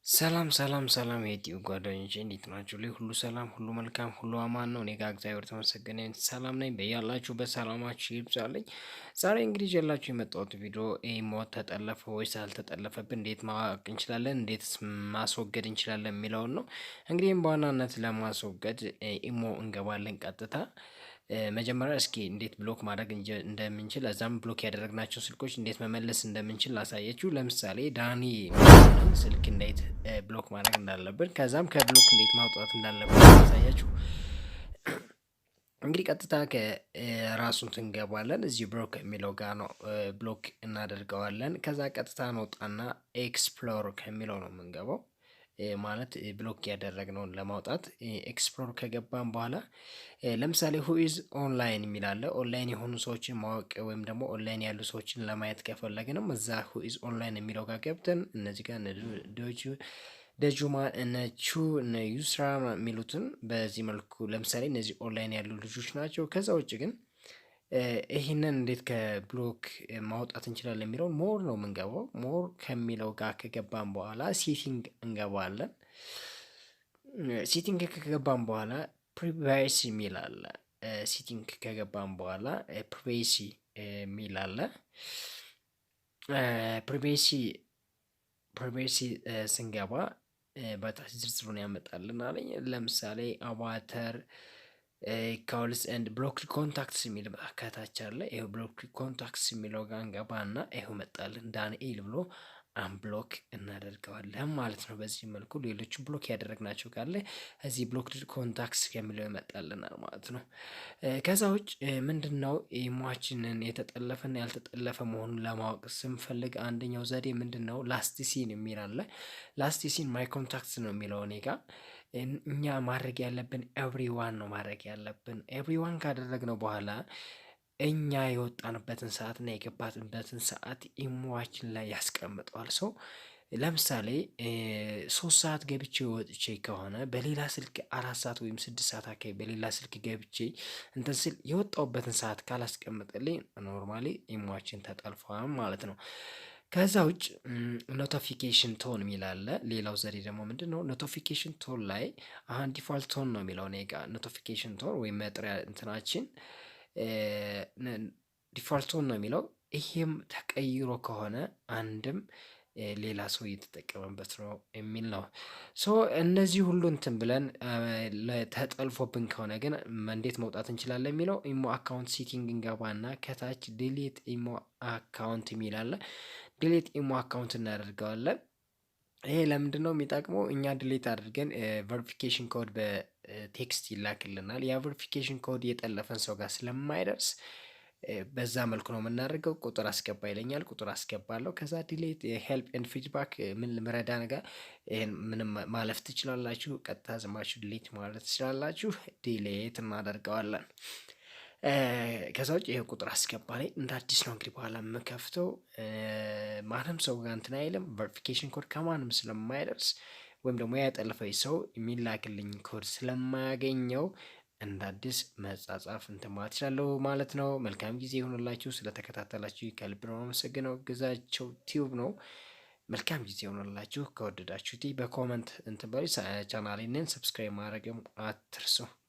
ሰላም ሰላም ሰላም የዩቲዩብ ጓደኞቼ፣ እንዴት ናችሁ? ላይ ሁሉ ሰላም፣ ሁሉ መልካም፣ ሁሉ አማን ነው። እኔ ጋር እግዚአብሔር ተመሰገነ ሰላም ነኝ። በያላችሁበት ሰላማችሁ ይብዛልኝ። ዛሬ እንግዲህ ይዤላችሁ የመጣሁት ቪዲዮ ኢሞ ተጠለፈ ወይስ አልተጠለፈብን፣ እንዴት ማወቅ እንችላለን፣ እንዴትስ ማስወገድ እንችላለን የሚለውን ነው። እንግዲህም በዋናነት ለማስወገድ ኢሞ እንገባለን ቀጥታ። መጀመሪያ እስኪ እንዴት block ማድረግ እንደምንችል፣ እዛም block ያደረግናቸው ስልኮች እንዴት መመለስ እንደምንችል ላሳያችሁ። ለምሳሌ ዳኒ ስልክ እንዴት block ማድረግ እንዳለብን፣ ከዛም ከ block እንዴት ማውጣት እንዳለብን ላሳያችሁ። እንግዲህ ቀጥታ ከራሱ እንገባለን። እዚህ block የሚለው ጋር ነው block እናደርገዋለን። ከዛ ቀጥታ እንወጣና explore ከሚለው ነው የምንገባው፣ ማለት block ያደረግነውን ለማውጣት። Explore ከገባን በኋላ ለምሳሌ who is online የሚል አለ። ኦንላይን የሆኑ ሰዎችን ማወቅ ወይም ደግሞ ኦንላይን ያሉ ሰዎችን ለማየት ከፈለግንም እዛ who is online የሚለው ጋር ገብተን እነዚህ ጋር ደጁማ፣ እነ ቹ፣ እነ ዩስራ የሚሉትን በዚህ መልኩ ለምሳሌ እነዚህ ኦንላይን ያሉ ልጆች ናቸው። ከዛ ውጭ ግን ይህንን እንዴት ከ block ማውጣት እንችላለን የሚለውን more ነው የምንገባው። More ከሚለው ጋር ከገባን በኋላ setting እንገባለን። Setting ከገባን በኋላ privacy የሚል አለ። Setting ከገባን በኋላ privacy የሚል አለ። Privacy ስንገባ በታች ዝርዝሩን ያመጣልናል። ለምሳሌ avatar፣ calls and blocked contacts የሚል ከታች አለ። ይኸው blocked contacts የሚለው ጋር እንገባና ይኸው መጣልን፣ ዳንኤል ብሎ unblock እናደርገዋለን ማለት ነው። በዚህ መልኩ ሌሎቹ block ያደረግናቸው ካለ እዚህ blocked contacts ከሚለው ይመጣልናል ማለት ነው። ከዛ ውጭ ምንድን ነው፣ ኢሟችንን የተጠለፈና ያልተጠለፈ መሆኑን ለማወቅ ስንፈልግ አንደኛው ዘዴ ምንድን ነው? Last seen የሚል አለ። Last seen my contacts ነው የሚለው እኔ ጋ። እኛ ማድረግ ያለብን everyone ነው ማድረግ ያለብን። Everyone ካደረግነው በኋላ እኛ የወጣንበትን ሰዓት እና የገባንበትን ሰዓት ኢሞዋችን ላይ ያስቀምጠዋል። So ለምሳሌ 3 ሰዓት ገብቼ ወጥቼ ከሆነ፣ በሌላ ስልክ 4 ሰዓት ወይም 6 ሰዓት አካባቢ በሌላ ስልክ ገብቼ እንትን ስል የወጣሁበትን ሰዓት ካላስቀምጥልኝ normally ኢሞዋችን ተጠልፏል ማለት ነው። ከዛ ውጭ notification tone የሚል አለ። ሌላው ዘዴ ደግሞ ምንድን ነው? Notification tone ላይ አሁን default tone ነው የሚለው እኔ ጋ። Notification tone ወይም መጥሪያ እንትናችን default tone ነው የሚለው። ይሄም ተቀይሮ ከሆነ አንድም ሌላ ሰው እየተጠቀመበት ነው የሚል ነው። So እነዚህ ሁሉ እንትን ብለን ተጠልፎብን ከሆነ ግን እንዴት መውጣት እንችላለን የሚለው ኢሞ account setting እንገባና ከታች delete ኢሞ account የሚል አለ። Delete ኢሞ account እናደርገዋለን። ይሄ ለምንድን ነው የሚጠቅመው? እኛ delete አድርገን verification code በ text ይላክልናል። ያ verification code የጠለፈን ሰው ጋር ስለማይደርስ በዛ መልኩ ነው የምናደርገው። ቁጥር አስገባ ይለኛል። ቁጥር አስገባለሁ። ከዛ delete። Help and feedback ምን ልምረዳ ነገር ይሄን ምንም ማለፍ ትችላላችሁ። ቀጥታ ዝማችሁ delete ማለት ትችላላችሁ። Delete እናደርገዋለን። ከዛ ውጭ ይሄ ቁጥር አስገባ ላይ እንደ አዲስ ነው እንግዲህ በኋላ የምከፍተው። ማንም ሰው ጋር እንትን አይልም። Verification code ከማንም ስለማይደርስ ወይም ደግሞ ያጠለፈኝ ሰው የሚላክልኝ ኮድ ስለማያገኘው እንደ አዲስ መጻጻፍ እንትን ማለት እችላለሁ ማለት ነው። መልካም ጊዜ ይሁንላችሁ። ስለተከታተላችሁ ከልብ ነው አመሰግነው። ግዛቸው ቲዩብ ነው። መልካም ጊዜ ይሁንላችሁ። ከወደዳችሁት በ comment እንትን በሉ። ቻናሌንን subscribe ማድረግም አትርሱ። Bye.